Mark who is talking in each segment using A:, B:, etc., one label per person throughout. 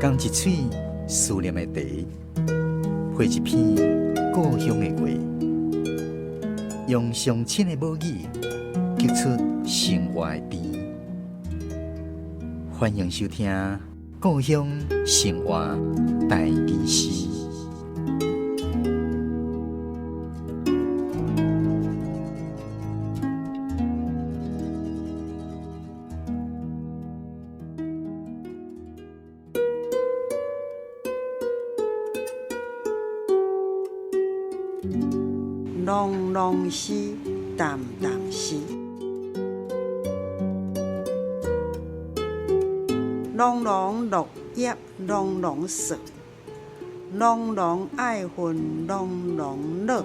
A: 仝一喙思念的茶，配一篇故鄉的話，用上親的母語，激出生活的甜。歡迎收聽《故鄉生活台語詩》。
B: 濃濃詩，淡淡詩，濃濃落葉，濃濃雪，濃濃愛恨，濃濃樂，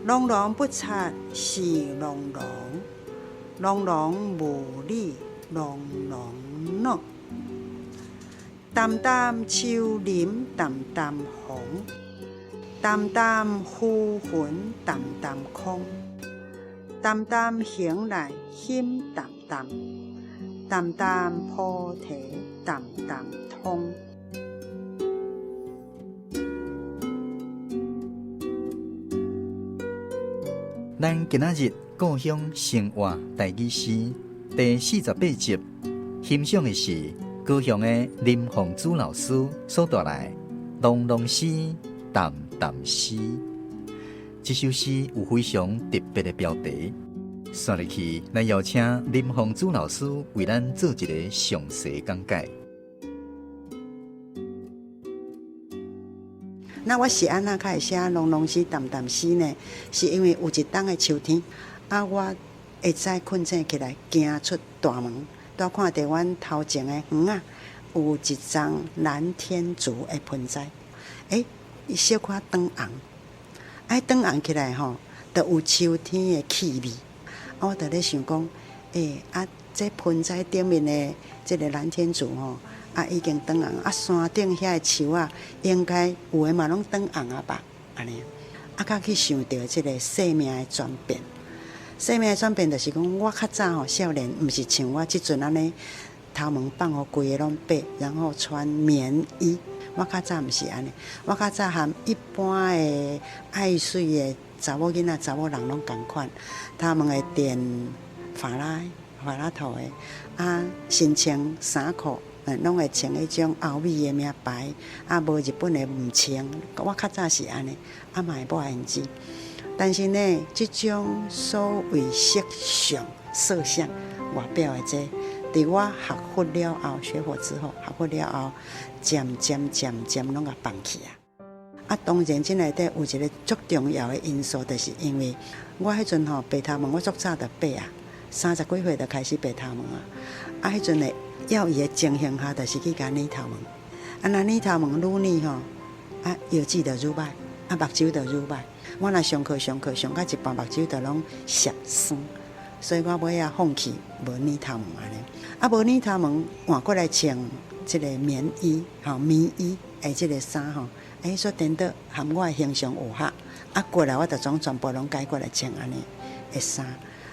B: 濃濃不察是濃濃，濃濃霧裡，濃濃惱，淡淡秋林，淡淡風。淡淡浮雲，淡淡空；淡淡行來，心淡淡；淡淡菩提，淡淡通。
A: 咱今仔日故鄉生活台語詩第48集，欣賞的是高雄的林鳳珠老師所帶來的濃濃詩。淡淡詩，這首詩有非常特別的標題。紲入去，來邀請林鳳珠老師為咱做一個詳細講解。
B: 那我是按怎較會寫濃濃詩、淡淡詩呢？是因為有一冬的秋天，啊，我會早睏醒起來，行出大門，拄看著阮頭前的園仔有一叢藍天竺的盆栽，欸伊小可轉紅，啊，轉紅起來吼，就有秋天的氣味。啊，我就咧想講，欸，啊，這盆栽頂面的這个藍天竺吼，啊，已經轉紅，啊，山頂遐的樹仔，應該有的嘛攏轉紅啊吧？按呢，啊，較去想著這个生命的轉變。生命的轉變就是講，我較早吼少年，毋是像我這陣按呢，頭毛放予規个攏白，然後穿棉衣。我較早毋是按呢，我較早和一般的愛媠的查某囡仔、查某人攏仝款，頭毛會電髮拉髮拉頭的，啊，身穿衫褲，攏會穿彼種歐美的名牌，啊，無日本的毋穿。我較早是按呢，啊嘛會抹胭脂。但是呢，這種所謂色相、色相外表的這個。佇我學佛了後，學佛之後，學佛了後，漸漸漸漸攏共放棄啊！啊，當然，這內底有一个足重要的因素，就是因為我彼陣吼白頭毛，我足早就白啊，三十幾歲就開始白頭毛啊！啊，彼陣的要伊的情形下，就是去共染頭毛。啊，若染頭毛愈染吼，啊，藥劑就愈歹，啊，目睭就愈歹。我若上課上課上到一半，目睭就攏澀酸。所以我尾仔放棄無染頭毛按呢，啊無染頭毛換過來穿這个棉衣吼棉衣的這个衫吼，欸煞顛倒和我的形象有合，啊過來我就總全部攏改過來穿按呢的衫，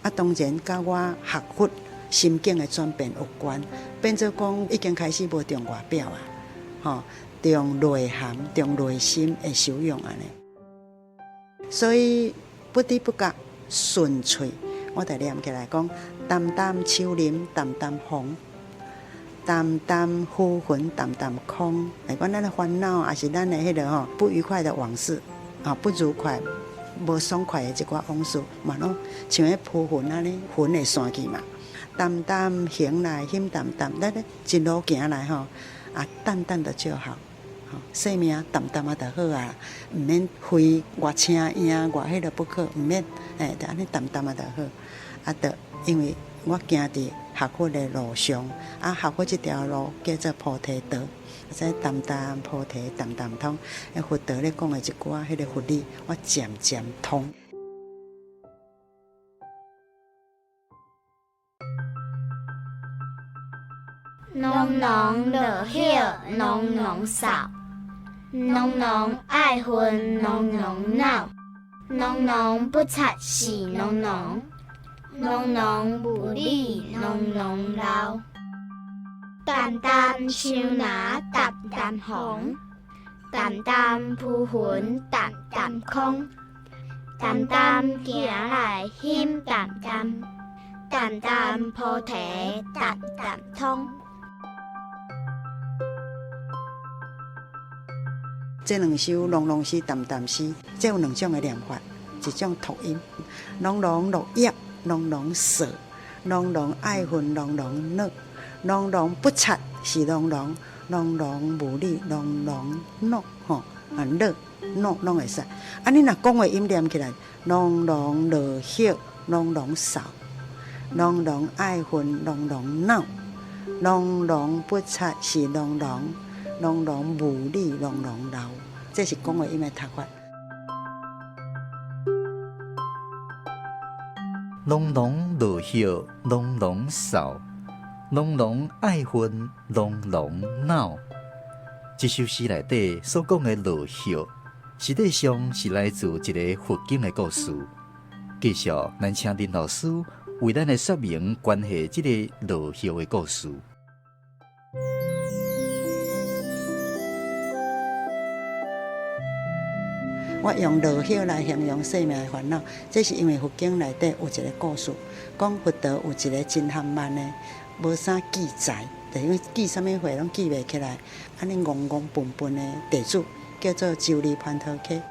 B: 啊當然佮我學佛心境的轉變有關，變做講已經開始無重外表啊，吼重內涵重內心的修養按呢，所以不知不覺順喙。我就念起來講：淡淡秋林，淡淡風，淡淡浮雲，淡淡空。會講咱的煩惱，抑是咱的彼个吼不愉快的往事，啊不愉快、無爽快的一寡往事，嘛攏像彼浮雲按呢，雲會散去嘛。淡淡行來，心淡淡，咱咧一路行來吼，啊淡淡的就好，吼生命淡淡仔就好啊，毋免非偌請贏偌彼个不可，毋免，欸，就按呢淡淡仔就好。啊，著因為我行佇學佛的路上，啊，學佛這條路叫做菩提道，這淡淡菩提淡淡通，佛陀咧講的一寡彼个佛理，我漸漸通。
C: 濃濃落葉濃濃掃，濃濃愛恨濃濃惱，濃濃不察是濃濃，濃濃霧裡濃濃老，澹澹樹林澹澹風，澹澹浮雲澹澹空，澹澹行來心澹澹，澹澹菩提澹澹通。
B: 這兩首濃濃詩、淡淡詩，這有兩種的念法，一種讀音，濃濃落葉，濃濃掃，濃濃愛恨，濃濃樂，濃濃不插是濃濃，濃濃無理，濃濃樂吼啊樂樂攏會使。啊，你若講話音念起來，濃濃落葉，濃濃掃，濃濃愛恨，濃濃鬧，濃濃不插是濃濃。濃濃無理，濃濃老，這是講話音的讀法。
A: 濃濃落葉，濃濃掃，濃濃愛恨，濃濃鬧。這首詩內底所講的落葉，實際上是來自一个佛經的故事。繼續，咱請林老師為咱來說明關係這个落葉的故事。
B: 我用落葉來形容生命的煩惱，這是因為佛經內底有一个故事，講佛陀有一个真含慢的，無啥記載，就因為記啥物話攏記袂起來，按呢戇戇笨笨的弟子叫做周利槃陀伽，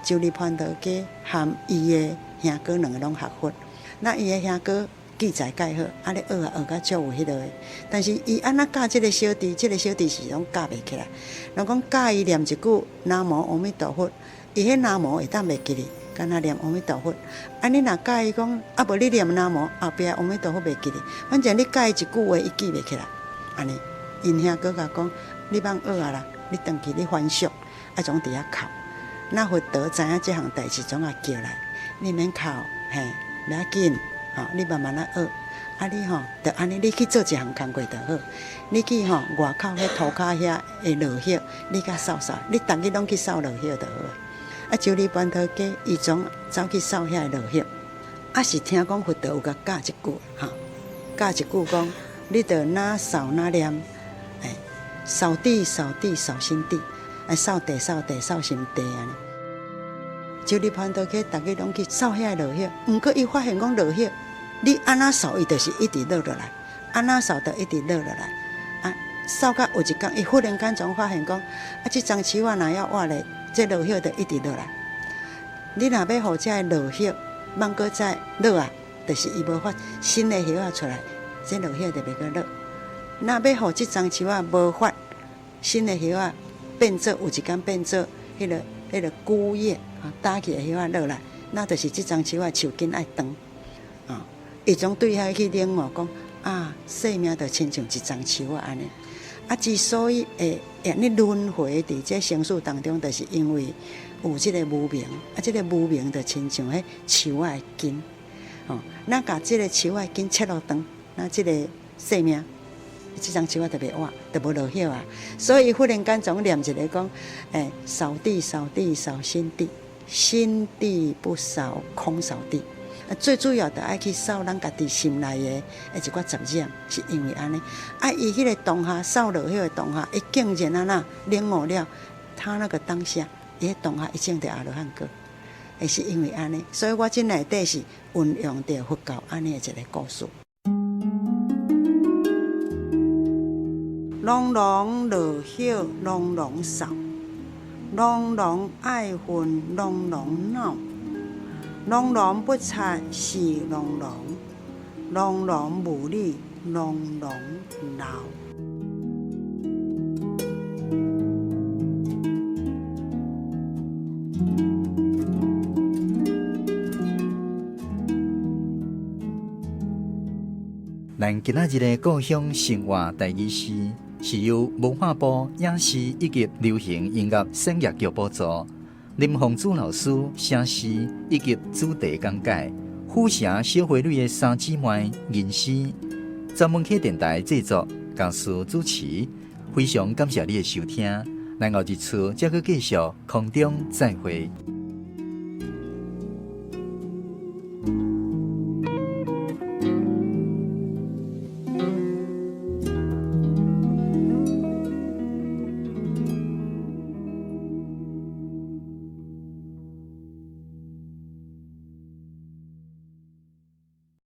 B: 周利槃陀伽含伊的兄哥兩个攏學佛，那伊的兄哥記載蓋好，啊咧學啊學甲足有彼落的，但是伊按怎教這个小弟，這个小弟是攏教袂起來，人講教伊念一句南無阿彌陀佛。伊彼南無會當袂記哩，敢若念阿彌陀佛。啊，你若教伊講，啊無你念南無，後壁阿彌陀佛袂記哩。反正你教伊一句話，伊記袂起來。按呢，𪜶兄閣共講，你茫學啊啦，你轉去你還俗，啊總佇遐哭。那佛陀知影這項代誌，總共叫來，你免哭，嘿，袂要緊，吼，你慢慢仔學。啊，你吼，就按呢，你去做一項工課就好。你去吼外口彼塗跤遐的落葉，你共掃掃，你逐日攏去掃落葉就好。啊，周利槃陀伽，伊總走去掃遐个落葉。啊，是聽講佛陀有共教一句，吼，教一句講，你著若掃若念，欸，掃地掃地掃心地，啊，掃地掃地掃心地按呢。周利槃陀伽，逐日攏去掃遐个落葉，毋過伊發現講落葉，你按怎掃伊就是一直落落來，按怎掃就一直落落來。啊，掃到有一工，伊忽然間總發現講，啊，這欉樹仔若猶活咧。這落葉就一直落來。你若欲予這个落葉茫閣再落啊，就是伊無發新的葉仔出來，這落葉就袂閣落。若欲予這欉樹仔無發新的葉仔，變做有一工變做彼个枯葉啊，焦去的葉仔落來，那就是這欉樹仔樹根愛斷。啊，伊總對遐去領悟講啊，生命就親像一欉樹仔按呢。啊，之所以會按呢輪迴佇這生死當中，就是因為有這个無明，啊，這个無明就親像彼樹仔的根，吼，咱共這个樹仔的根切落斷，那這个生命，這欉樹仔就袂活，就無落葉啊。所以忽然間總念一个講，欸，掃地掃地掃心地，心地不掃空掃地。啊，最主要就愛去掃咱家己心內的一寡雜染，是因為按呢。啊，伊彼个當下掃落葉的當下，伊竟然按怎領悟了，他那個當下，伊彼當下伊證著阿羅漢果，會是因為按呢。所以我這內底是運用著佛教按呢的一个故事。濃濃落葉濃濃掃，濃濃愛恨濃濃惱。濃濃不插是濃濃，濃濃無理濃濃老。
A: 咱今仔日的故鄉生活台語詩，是由文化部影視以及流行音樂產業局補助。林鳳珠老師寫詩以及主題講解，府城小花蕊的三姊妹吟詩，專門客電台製作，公司主持，非常感謝你的收聽，咱後一次再閣繼續空中再會。